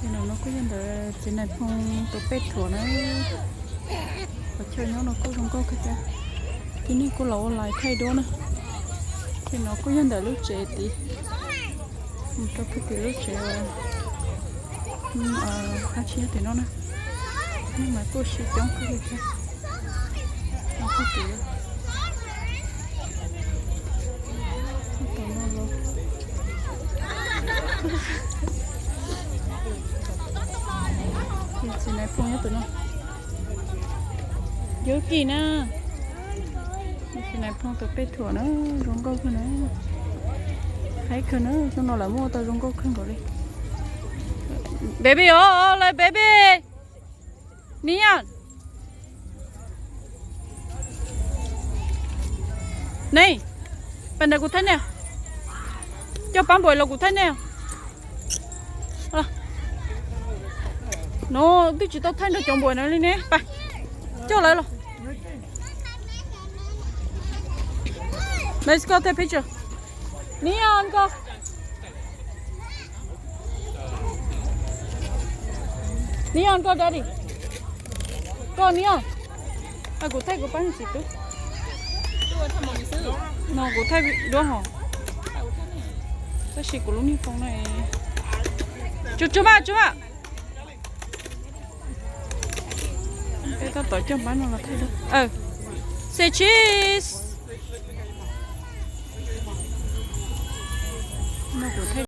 Ces no kuj yog ntawm txiv Nais Phoo tus pej thuam na. Qhov chaw nyob no kuj zoo nkauj kawg thiab. Tib neeg kuj los ua lais thaij duab na. Ces no kuj yog ntawm lub tsev tid, mus rau puag tim lub tsev, dab tsi nyob tim no na. Neeg mas kuj sib coob kawg li thiab. Puag tim, puag tim no los. Txiv Nais Phoo nyob tim no. Yuki na. Txiv Nais Phoo tus pej thuam na, zoo nkauj kawg na. Haib kawg na, xyoo no lawv muaj ua tau zoo nkauj kawg nkaus li. Baby os, lawv baby. Niam. Nej, pab ntawd kuv thaij nej. Coj pab npaum los kuv thaij nej. No twb tsis tau thaij nrog cov npaum no li ne. Pab, coj lawv los. Let's go take picture. Niam, koj. Niam, koj daddy. Koj niam. Kuv thaij kuv pab niag txiv tub. No kuv thaij duab hos. Tab sis kuv lub niag phone no. Tsuag tsuag mas, tsuag mas. Peb tab tom coj pab no los thaij duab. Say cheese. No kuv thaij